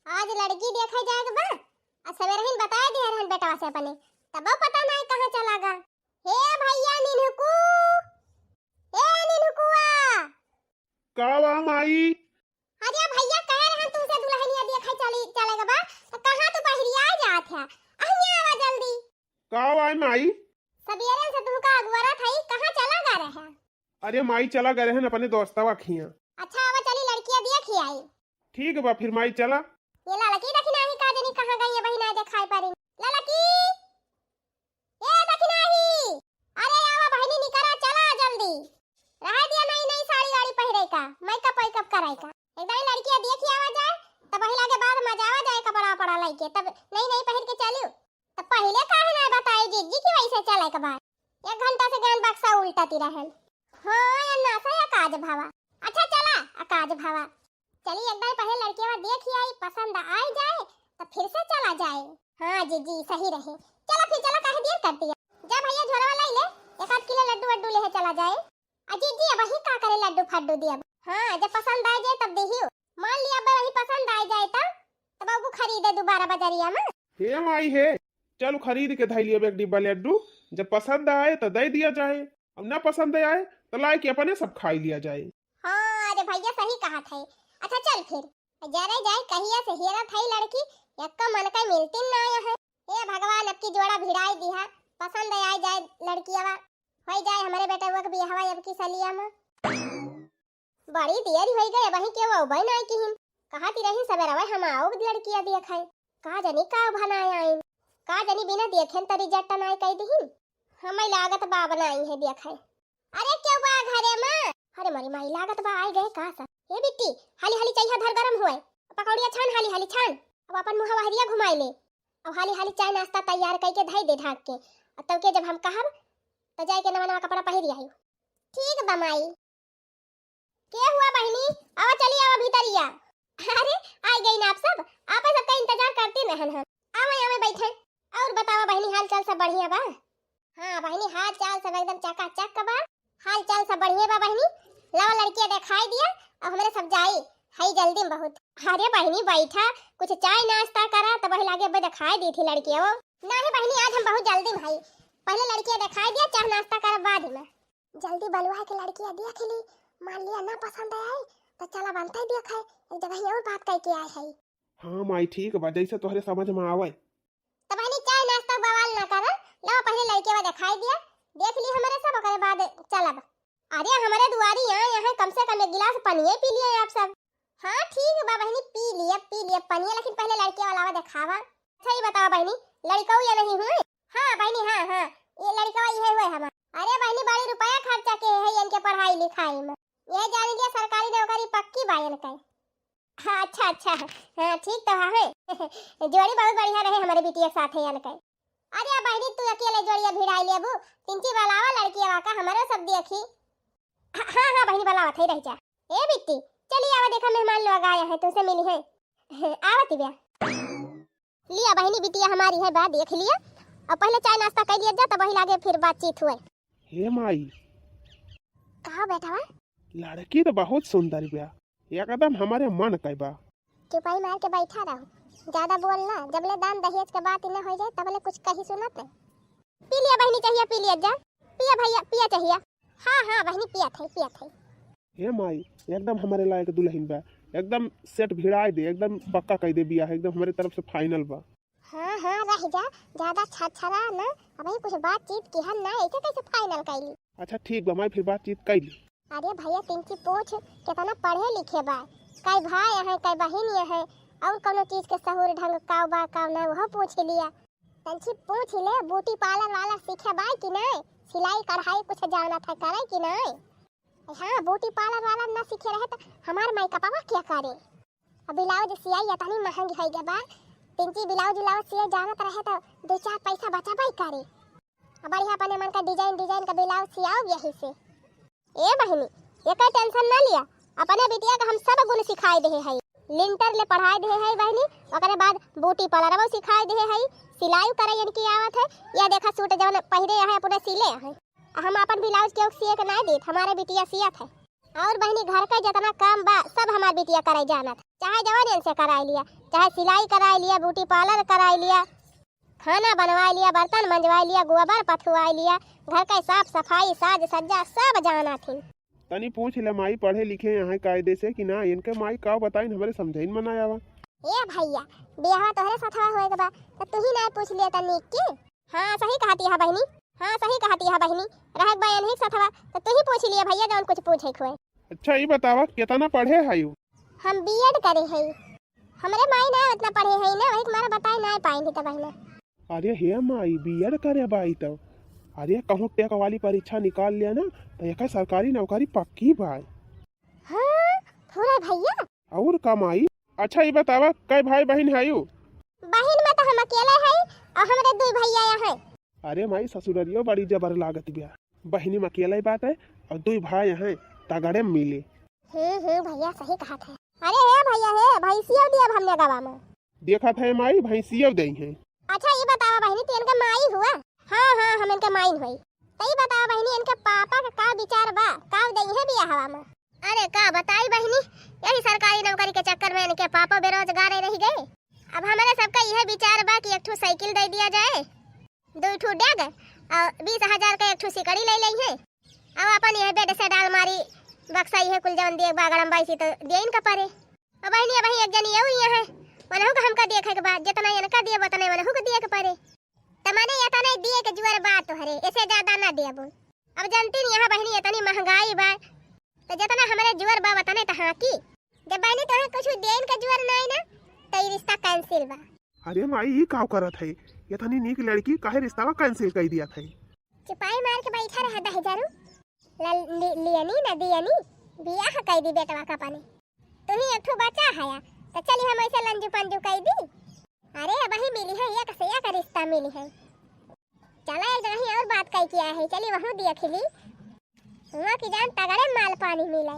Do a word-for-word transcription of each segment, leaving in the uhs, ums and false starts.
आज लड़की देखे जाए के बा, आ सवेरे ही बताए दिए रहन बेटवा से अपने, तबो पता नहीं कहाँ चला गा। हे भैया निन्हुकू, हे निन्हुकुआ। का बा माई? अरे भैया कहे रहन तुमसे दुल्हनिया देखे चली, चले के बा, तो कहाँ तू बहरिया जात है? अहिया आवा जल्दी। का बा माई? सवेरे से तुमका अगुवरा था, कहाँ चला गा रहे? अरे माई चला गए रहन अपने दोस्तवा खिया। अच्छा आवा चली लड़किया देखी आई। ठीक बा फिर माई चला। ये ललकी दखिनाही का जनी कहाँ गई है बहिना देखाई पड़ी। ललकी, ए दखिनाही, अरे आवा बहिनी निकरा चला जल्दी। रह दिया नई नई साड़ी वाड़ी पहिरे का, मेकअप वेकअप कराई का। एक दाई लड़किया देखी आवा जाए, तब वही लागे बाद मजा आवा जाए कपड़ा वपड़ा लइके, तब नई नई पहिर के चलियो। त पहिले काहे नाय बताई जिज्जी कि वैसे चले के बा? एक घंटा से ज्ञान बक्सा उल्टती रहल। हाँ, या नासा या काज भावा। अच्छा चला, आ काज भावा। चली एक दाई पहिले लड़किया देख ही आई, पसंद आई जाए, त फिर से चला जाए। हाँ जिज्जी, सही रहे। चला फिर चला, काहे देर करती है? जा भैया झोलवा लाई ले, एक आध किलो लड्डू वड्डू लेहे चला जाए। अजी जी, अब वही का करे लड्डू फड्डू दिया? हाँ, जब पसंद आ जाए तब देहियो। मान लिया अब वही पसंद आ जाए तब, तब अब खरीदे दोबारा बजरिया में। हे माई हे, चल खरीद के धई लिया एक डिब्बा लड्डू, जब पसंद आए तो दे दिया जाए, अब ना पसंद आए तो लाए के अपने सब खाई लिया जाए। हाँ, अरे भैया सही कहा थे। अच्छा चल फिर, जरे जाए कहिया से हेरा थे लड़की, एक मन का मिलती ना है। हे भगवान, अब की जोड़ा भिड़ाई दिहा, पसंद आ जाए लड़कियावा। होई जाए हमरे बेटवा के बियाहवा अब की सलिया में। बड़ी देरी होई गई, अबहीं केहू अउबे नाई किहिन। कहत ही रही सबेरवे हम आउब लड़किया देखे। का जनी का भनाए आइन। का जनी बिना देखेन तरी जट्टा नाई कई दिहिन। हमें लागत बा बनाई है देखे। अरे केहू बा घरे में? अरे मोरी माई लागत बा आई गए का सब। हे बिट्टी, हाली हाली चइहा धर गरम होए। पकौड़िया छान हाली हाली छान। अब अपन मुँह बहरिया घुमाई ले। अब हाली हाली चाय नाश्ता तैयार कई के धई दे ढाक के। अब तब के जब हम कहब तो जाए के नवा नवा कपड़ा पहिर आई। ठीक बा माई। के हुआ बहिनी? आवा चली आवा भीतरिया। अरे आई गई ना आप सब, आप सबका इंतजार करती रहन हम। आवे आवे बैठे। और बतावा बहिनी हाल चाल सब बढ़िया बा? हाँ बहिनी हाल चाल सब एकदम चकाचक बा। हाल चाल सब बढ़िया बा बहिनी। लावा लड़किया देखाई दिया, अब हमरे सब जाई, हई जल्दी में बहुत। अरे बहिनी बैठा, कुछ चाय नाश्ता करा, तब वही लागे अबे देखाई दी थी लड़किया वो। नहीं बहिनी आज हम बहुत जल्दी में हई, पहले लड़किया देखाई दिया, चाय नाश्ता करा बाद में। जल्दी बलुआ के लड़किया देख ली, मान लिया ना पसंद आए तो चला बनते देखे, एक जगह और बात करके आए है। हाँ माई ठीक बा, जैसे तोहरे समझ में आवे। तो बहनी चाय नाश्ता बवाल ना कर, लो पहले लड़के बा दिखाई दिया, देख ली हमारे सब, ओकरे बाद चलब। अरे हमारे दुआरी यहाँ यहाँ कम से कम एक गिलास पनिये पी लिए आप सब। हाँ ठीक बा बहनी, पी लिए पी लिए पनिये, लेकिन पहले लड़के वाला बा दिखावा। अच्छा ये बताओ बहनी, लड़कऊ ये नहीं हुए? हाँ बहनी हाँ हाँ, ये लड़कवा ये हुए हमार। अरे बहनी बड़ी रुपया खर्चा के है इनके पढ़ाई लिखाई में, ये जान लिया सरकारी नौकरी पक्की बा इनके। हाँ, अच्छा अच्छा। हाँ ठीक तो है। जोड़ी बहुत बढ़िया रहे हमारे बिटिया के साथ है इनके। अरे बहनी तू अकेले जोड़िया भिड़ाई लेबू, तिनची बलावा लड़किया का हमरो सब देखी। हाँ हाँ हाँ बहनी बलावत है रह जा। ए बिट्टी चली आवा देखा मेहमान लोग आया है तुमसे मिली है। आवत ही बा। लिया बहनी बिटिया हमारी है बा देख लिया। अब पहले चाय नाश्ता कर लिया जा तब वही लागे फिर बातचीत हुए। हे माई। कहा बेटवा? लड़की तो बहुत सुंदर बा, एकदम हमारे मन के बा। चुपाई मार के बैठा रहो, ज्यादा बोल ना, जबले दान दहेज के बात न हो जाए तबले कुछ कही सुनत। पी लिया बहनी चाहिए पी लिया जा, पिया भैया पिया चाहिए। हाँ हाँ बहनी पिया थे पिया थे। हे माई एकदम हमारे लायक दुल्हन बा, एकदम सेट भिड़ाई दे, एकदम पक्का कई दे बियाह, एकदम हमारे तरफ से फाइनल बा। हाँ हाँ रह जा, ज्यादा छरछरा ना, अबही कुछ बातचीत किहन ना, ऐसे कैसे फाइनल कैली? अच्छा ठीक बा माई, फिर बातचीत कैली। अरे भैया तिनकी पूछ, कितना पढ़े लिखे बा, कई भाई हैं कई बहिन हैं, और कोनो चीज के सहूर ढंग काव बा काव ना वह पूछ लिया। तंची पूछ ले, ब्यूटी पार्लर वाला सीखे बा कि नहीं, सिलाई कढ़ाई कुछ जानत है करे कि नहीं? हाँ ब्यूटी पार्लर वाला ना सीखे रहे तो हमार मेकअपवा क्या करे? अब ब्लाउज सियाई इतनी महंगी हो गया बा, तिनकी ब्लाउज ब्लाउज सिए जानत रहे तो दो चार पैसा बचाबे करे। अब बढ़िया अपने मन का डिजाइन डिजाइन का ब्लाउज सियाओ यही से। ए बहिनी, एकर टेंशन ना लिया, अपने बिटिया का हम सब गुण सिखाई देहे हई। लिंटर ले पढ़ाई देहे हई बहिनी, ओकरे बाद ब्यूटी पार्लरवो सिखाई देहे हई, सिलाई करे इनकी आवत है। या देखा सूट जवन पहिरे है अपने सिले है। हम अपन ब्लाउज केहू सिए के ना देत, हमारे बिटिया सियत है। और बहिनी, घर के जितना काम बा, सब हमार बिटिया कराई जानत। चाहे जवन इनसे कराई लिया, चाहे सिलाई कराई लिया, ब्यूटी पार्लर कराई लिया, खाना बनवाई लिया, बर्तन मंजवाई लिया, गोबर पथुआई लिया, घर के साफ सफाई, साज सज्जा सब जानत ही। तनी पूछ ले माई, पढ़े लिखे हैं कायदे से कि ना? इनके माई का बताइन, हमरे समझइन में ना आवा। ए भैया, बियाहवा तोहरे साथवा होए के बा, त तू ही ना पूछ लिया तनी की। हाँ, सही कहती है बहिनी, हाँ, सही कहती है बहिनी, रहे के बा इनही के साथवा, त तू ही पूछ लिया भैया, जौन कुछ पूछे के होए। अच्छा, ई बतावा, केतना पढ़े हयू? हम बीएड करे हई। हमरे माई ना उतना पढ़े हई ना, वही के मारे बताए ना पाइन ही त बहिना। अरे हे माई, बीएड करे बाई त, अरे कहूँ टेक वाली परीक्षा निकाल लिया ना, त एकर सरकारी नौकरी पक्की बाई। हाँ, पूरा भैया। और का माई? अच्छा, ई बतावा, कै भाई बहिन हयू? बहिन में त हम अकेले हई और हमरे दुई भैया हैं। अरे माई, ससुररियो बड़ी जबर लागत बिया। बहिनी में अकेले बात है और दुई भाई हैं, तगड़े मिले। हम्म, हम्म, भैया सही कहत है। अरे हे भैया हे, भैंसियो दिया हमने गवा में। देखत है माई, भैंसियो दे हैं। अच्छा, ई बतावा बहिनी, तू इनके माई हुआ? हाँ, हाँ, हम इनके माई हुई। त ई बतावा बहिनी, इनके पापा के का विचार बा, का दइहे बियाहवा में? अरे का बताई बहिनी, यही सरकारी नौकरी के चक्कर में इनके पापा बेरोजगार रह गए। अब हमारे सबका यह विचार बा कि एक ठो साइकिल दे दिया जाए, दो ठो डेग और बीस हजार का एक ठो सिकड़ी ले लेइहे। अब अपन यह बेड से डालमारी, बक्सा, यह कुल जवन दिए बागड़म बाईसी तो दिए इनका परे। अब बहिनी, अब एक जनी और यहाँ है, वनहु का हमका देखे के बा, जितना इनका दिए उतने वनहु का दिए के परे। त माने इतना दिए के जुअर बा तोहरे, ऐसे ज्यादा ना देबो। अब जानती नहीं यहाँ बहिनी इतनी महंगाई बा, त जितना हमरे जुअर बा उतने त हाँ की। जब बहिनी तोहे कुछ देन के जुअर नहीं ना, त ई रिश्ता कैंसिल बा। अरे माई, ई का करत है? इतनी नीक लड़की काहे रिश्ता कैंसिल कर दिया था? चुपाई मार के बैठा रहा दहिजरू। लल-, लि-, लियनी ना दियनी, बियाह कई दी बेटवा का पानी। तू ही एक ठो बचा हया, त चली हम ऐसे लंजू पंजू कई दी। अरे अबही मिली है, एक से एक रिश्ता मिली है। चला एक जगह और बात कई किया है, चली वहू देख ली। हुआ कि जान तगड़े माल पानी मिले।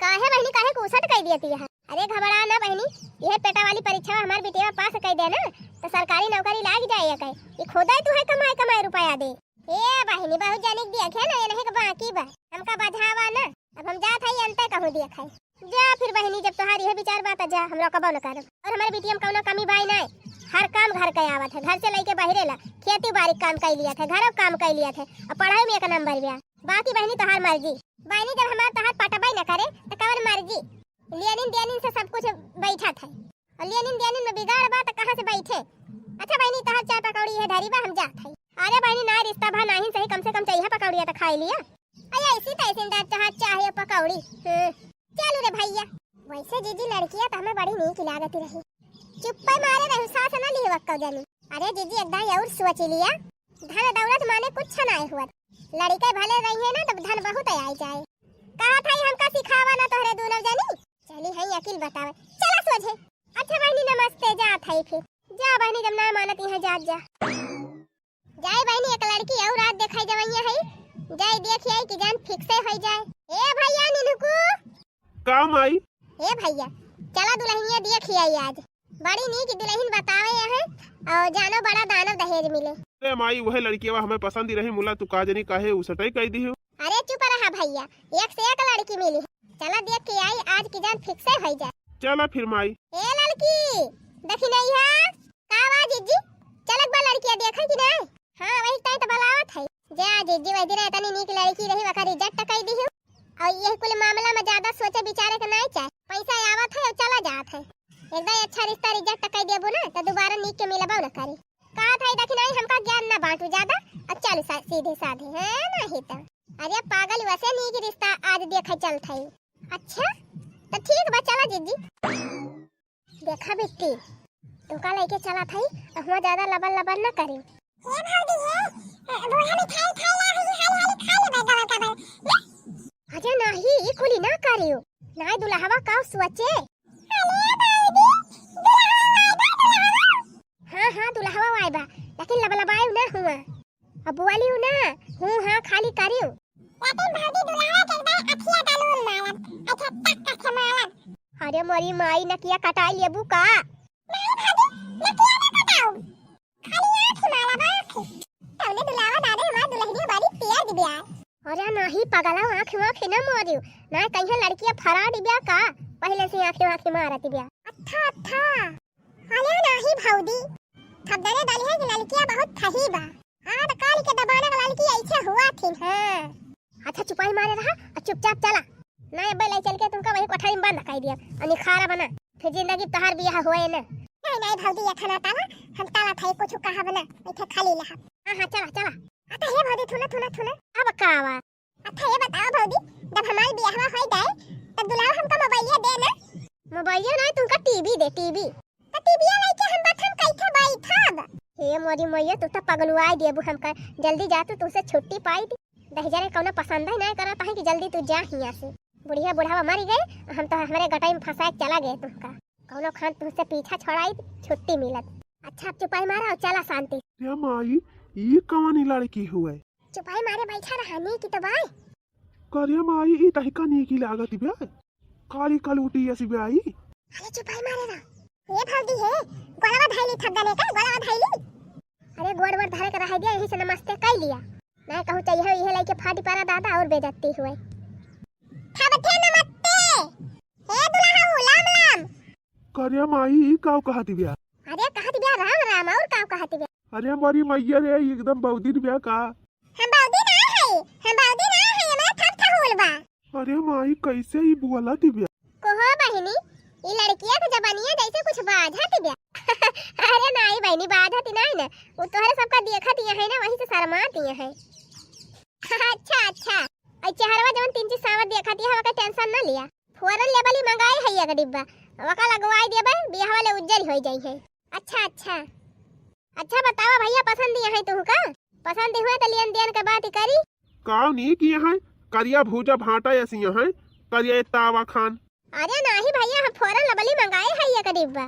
काहे बहिनी, काहे कूसट कई दिया तिया? अरे घबरा ना बहिनी, यह पेटा वाली परीक्षा हमार बिटिया पास कई दे ना, त सरकारी नौकरी लाग जाए कई। ई खुदे तू है कमाए कमाए रुपया दे। ए बहिनी, बहुत जनिक देखे ना, ये नहीं के बाकी बा। हमका बझावा ना। अब हम जात हई अंते कहूँ देखे। जा फिर बहिनी, जब तोहार यह विचार बा त जा, हम रोकबो न करब। और हमारे बिटिया में कौनो कमी बाई नाय, हर काम घर के आवत है, घर से लेके बहिरे ला, खेती बाड़ी काम कई लिया थे, घरों काम कई लिया थे, और पढ़ाई में एक नंबर बा। बाकी बहिनी तोहार मर्जी। बहिनी जब हमार तोहार पटबई न करे त कवन मर्जी? लेनिन देनिन से सब कुछ बैठत है। और लेनिन देनिन में बिगाड़ बा त कहाँ से बैठे? अच्छा बहिनी, तोहार चाय पकौड़ी है धरी बा, हम जात हई। अरे बहिनी, ना रिश्ता भा नाहीं सही, कम से कम चाय पकौड़िया त खाई लिया। अरे ऐसी तैसी ना चाह, चाय पकौड़ी। हम्म, चलू रे भैया। वैसे जीजी लड़किया त हमें बड़ी नीक लागत रही, चुप्पे मारे रहू, सास ना लिहवक्का जानी। अरे जीजी एक दाई और सोच लिया, धन दौलत माने कुछ नाय हुआ, लड़के भले रही है ना तो धन बहुत आई जाए। कहा था हमका सिखावा ना तोहरे दोनों जनी। चली है अकिल बतावे, चला सोझे। अच्छा बहिनी नमस्ते, जात है फिर। जा बहिनी, जब ना मानत यहाँ जात जा। जाए बहिनी, एक लड़की और रात देखाई जवैया है, जाए देख आई कि जान फिक्से हो जाए। ए भैया निन्हकू। का माई? ए भैया, चला दुल्हनिया देख आई आज। बड़ी नीक दुल्हन बतावे यहाँ, और जानो बड़ा दानो दहेज मिले। अरे माई, वह लड़किया हमें पसंद ही रही, मुला तू का जनी काहे उसटई कई दिहू। अरे चुप रहा भैया, एक से एक लड़की मिली है। चला देख के आई आज की जान फिक्से हो जाए। चला फिर माई। ए लड़की, देखी नहीं है का बा जीजी? चलक बा लड़किया देखे कि नहीं? हाँ वही ताई तो बलावत है। जा जीजी, वही दिन इतनी नीक लड़की रही, वकर रिजेक्ट कई दिहू। और ये कुल मामला में ज्यादा सोचे विचारे के नहीं चाहे, पैसा आवत है और चला जात है। एक दाई अच्छा रिश्ता रिजेक्ट कई देबू ना तो दोबारा नीक के मिलबो न करी। कहा था देखी नहीं, हमका ज्ञान ना बांटू ज्यादा, और चल सा-, सीधे साधे है नहीं तो। अरे पागल, वैसे नीक रिश्ता आज देखे चलत है। अच्छा तो ठीक बा, चला जीजी। देखा बिट्टी, तोका लेके चला था, अहुआ ज्यादा लबर लबर ना करी। हे भौजी हे, बूढ़ा मिठाई खाए ला, हाली हाली खा लेबे डबल डबल। अरे नाही, ई कुली ना करियो। नाही दुल्हवा का सोचे। अरे भौजी, दुल्हवा आए बा, दुल्हवा। हाँ, हाँ, दुल्हवा आए बा, लेकिन लबलबाए ना हुआ। अब बोलियो ना, हूँ हाँ खाली करियो। लेकिन भौजी दुल्हवा के एकदम अखिया डालूल मारब, अच्छा टक से मारब। अरे मोरी माई, नकिया कटाई लेबू का? नहीं भौजी, नकिया ना कटाऊ, खाली आँख मारब, आँख। तौले दुल्हवा दादा हमार दुल्हनिया बड़ी प्यार दिबे यार। अरे नहीं पगला, आँखी वाँखी न मारियो, ना कहिया लड़किया फराड ब्या का, पहिले से आँखी वाँखी मारत ब्या। अच्छा, अच्छा। अरे नाही भौजी, थप दने डाली है कि लड़किया बहुत थही बा। आज काल के जमाना के लड़की ऐसे हुआ थी, हाँ। अच्छा, चुपाई मारे रहा और चुपचाप चला। ना, अब्बे ले चल के तुमका वही कोठरी में बंद कर दिया और निखारा बना, फिर जिंदगी तहार बियाह होए ना। नहीं, नहीं भौजी, ये खाना ताला, हम ताला था कुछ कहा बना, इथे खाली लहा। हाँ, हाँ, चला, चला। अता हे भौजी, थुना, थुना, थुना। अब का आवा? अच्छा, ये बताओ भौजी, जब हमार बियाहवा होई जाए, तब दुल्हा हमका मोबाइलिया दे ना। मोबाइलिया ना, तुमका टीवी दे, टीवी। तो टीविया लेके हम बठन कैसे बैठब? हे मोरी मैया, तू तो पगलुआई देबू हमका। जल्दी जा तू, तुमसे छुट्टी पाई दी। दहिजरे कौनो पसंद ही नहीं करत है कि जल्दी तू जा हियाँ से। बुढ़िया बुढ़ावा मरी गए, हम तो हमरे गटाई में फंसा के चला गए तुमका। कौनो खान तुमसे पीछा छोड़ाई, छुट्टी मिलत। अच्छा, अब चुपाई मारा और चला शांति। रे माई, ई कवनी लड़की हुए? चुपाई मारे बैठा रहा, नीक तो बाय। करे माई, ई तहिका नीकी लागत बे। काली कलूटी ऐसी बे आई। अरे चुपाई मारे रहा। ये भौजी है, गोलवा धैली थक गने का, गोलवा धैली। अरे गोड़ वोड़ धरे के रह गया, यही से नमस्ते कई लिया। मैं कहूँ चाहिए इहे लेके फाटी पारा दादा और बेइज्जती हुए। थबथे नमस्ते। हे दुल्हा हो, लाम लाम। करे माई, ई काव कहत बिया? अरे कहत बिया राम राम, और काव कहत बिया? अरे मोरी मैया रे, एकदम बौदिन बिया का? हम बौदिन ना है, हम बौदिन ना है, हमारा थप थहुल बा। अरे माई, कैसे ई बोलत बिया? कोहो बहिनी, ई लड़किया के जबनिया जैसे कुछ बाझत बिया। अरे नाई बहिनी, बाझत नाई ना, वो तोहरे सबका देखत ये है ना, वही से शर्मात ये है। अच्छा, अच्छा। अई चेहरवा जवन तीन चीज सावत देखत ये, हवा का tension ना लिया। Foreign level ही मंगाए है एक डिब्बा, ओका लगवाई देबे, बियाह वाले उज्जर होई जाई है। अच्छा, अच्छा। अच्छा बतावा भैया, पसंद ये है तुहका? पसंद हुए तो लेन देन के बात ही करी। काव नीक ये है, करिया भूजा भाटा ऐसी ये है, करिया ये तावा खान। अरे नाही भैया, हम Foreign level ही मंगाए है एक डिब्बा।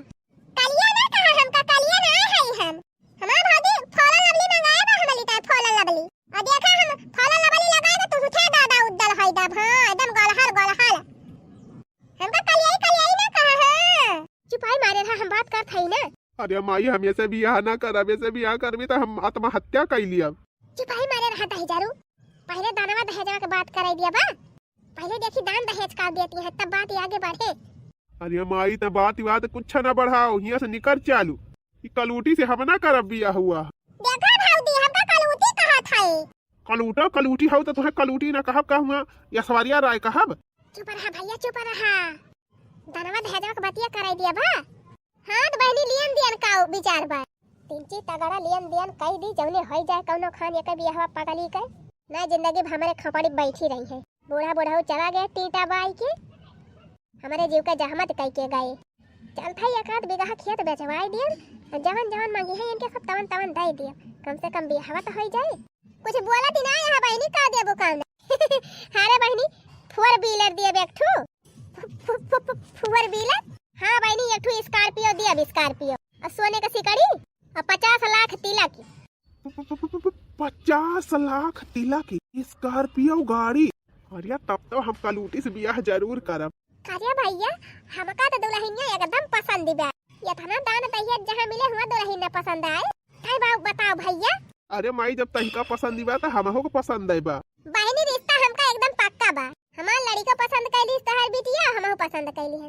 कलिया ना कहा हमका, कलिया ना है हम। हमार भौजी Foreign level ही मंगाए बा हमली ताई, Foreign level ही। और देखा हम Foreign level ही लगाए बा, तू उठे दादा उद्दल है दब, हाँ, एकदम गलहल, गलहल। हमका कलिया ही, कलिया ही ना कहा, हाँ। चुपाई मारे रहा, हम बात करत हई ना। अरे माई, हम ऐसे बियाह ना करब, ऐसे बियाह करबी तो हम आत्महत्या कई लियब। चुपाई मारे रहा दहिजरू, पहले दानवा दहेजवा के बात कराई दिया बा। पहले देखी दान दहेज का देती है, तब बात आगे बढ़े। अरे माई, त बात बात कुछ ना बढ़ाओ, हियां से निकर चालू। ई कलूटी से हम ना करब बियाह हुआ। देखा भौजी, हमका कलूटी कहत है। कलूटा कलूटी हौ त तुहे कलूटी ना कहब, कहूँगा ऐश्वर्या राय कहब। चुप रहा भैया, चुप रहा। दानवा दहेजवा के बतिया कराई दिया बा। हाँ, त बहिनी, लियन दियन का विचार बा? तिनची तगड़ा लियन दियन कई दी, जौने होई जाए कौनो खान, एके बियाहवा पगली के। ना जिंदगी भर हमरे खपड़ी बैठी रही है। बूढ़ा बूढ़ा चला गए टीटा बाई के, हमरे जीव के जहमत कई के गए। चल था एक आध बीघा खेत बेचवाई दियन, जवन जवन मांगी है इनके सब तवन तवन दे दिया, कम से कम बियाहवा तो होई जाए। कुछ बोला दी ना यहाँ बहिनी, का देबो काम ना। अरे बहिनी, four wheeler दिए एक ठू। फु-, फु-, फु-, फु-, four wheeler? हाँ बहिनी, एक ठू Scorpio दिए, अब Scorpio। और सोने का सिकड़ी और पचास लाख तिलक। पचास लाख तिलक, Scorpio गाड़ी। अरे तब तो हम कलूटी से बियाह जरूर करब। अरे भैया, हमका तो दुल्हनिया एकदम पसंद बा। इतना दान दहेज जहाँ मिले, हुआ दुल्हन न पसंद आए। काहे बा, बताओ भैया। अरे माई, जब तहिका पसंद बा, त हमहू के पसंद है बा। बहिनी, रिश्ता हमका एकदम पक्का बा। हमार लड़िको पसंद कैली तोहर बिटिया, हमहू पसंद कैली है।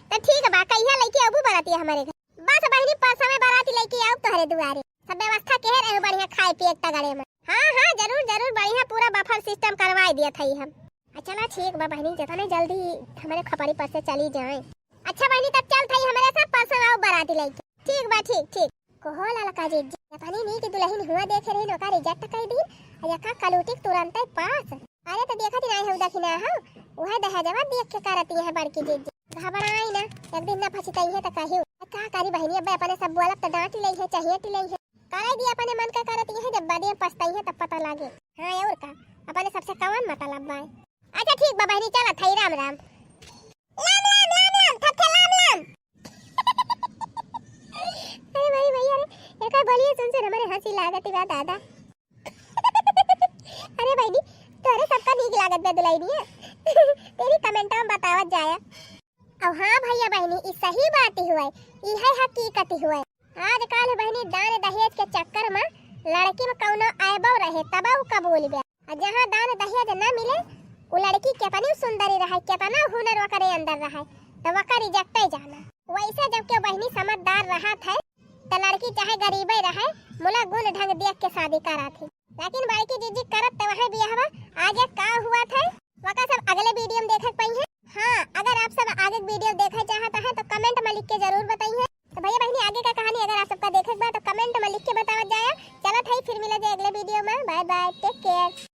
त ठीक बा, कहिया लइके अबू बरातिया हमरे घर? बस बहिनी, परसवे बराती लइके आउब तोहरे दुआरे। सब व्यवस्था केहे रहे बढ़िया खाए पिए के तगड़े में। हाँ, हाँ, जरूर, जरूर, बढ़िया पूरा buffet system करवाए दिया था हम। आ, चला ठीक बा बहिनी, जतने जल्दी हमरे खपड़ी पर से चली जाए। अच्छा बहिनी, तब चल थई हमरे साथ, परसों आउब बराती लइके। ठीक बा, ठीक, ठीक। कोहो ललका जीजी, जतनी नीक दुलहिन हुआ देखे रहिन, ओका reject कई दीन, आ यका कलूटी के तुरंते पास। अरे तो देखत ही नाई हऊ दखिना हऊ, उहे दहेजवा देख के करती है बड़की जीजी। घबराई ना, एक दिन ना पछतई है तो कहियो। का करी बहिनी, अब अपने सब बोलब तो डांट लई है, चाहिए टी लई है। करे दी अपने मन का करती है, जब बाद में पछतई है तब पता लागे। हाँ और का, अपने सबसे कवन मतलब बाय। अच्छा ठीक बा बहिनी, चला थई, राम राम। लाम, लाम, लाम, लाम, थपथे लाम, लाम। अरे भाई, भाई, अरे, एकर बोलिए सुन सुन हमरे हंसी लागत बा दादा। अरे बहिनी, तोरे सबका नीक लागत बा दुलहिनिया। तेरी comment में बतावत जाया। अब हाँ भैया बहिनी, ई सही बात ही हुए, ई है हकीकत ही हुए। आजकल बहिनी दान दहेज के चक्कर में लड़की में कौनो ऐबो रहे तब उ कबूल बा। और जहाँ दान दहेज ना मिले, उ लड़की केतनी सुंदरी रहे, केतना हुनर वकरे अंदर रहे, तो वका रिजेक्टे जाना। वैसे जब के बहिनी समझदार रहत है, तो लड़की चाहे गरीबे रहे, मुला गुण ढंग देख के शादी करत ही। लेकिन बड़की जीजी करत तो वही बियाहवा, आगे का हुआ था, वका सब अगले वीडियो में देखे के पाई है। हाँ, अगर आप सब आगे वीडियो देखे चाहत है तो कमेंट में लिख के जरूर बताइए। तो भैया बहिनी, आगे का कहानी अगर आप सबका देखे के बा तो कमेंट में लिख के बतावत जाया। चलत है, फिर मिला जाए अगले वीडियो में। Bye bye, take care.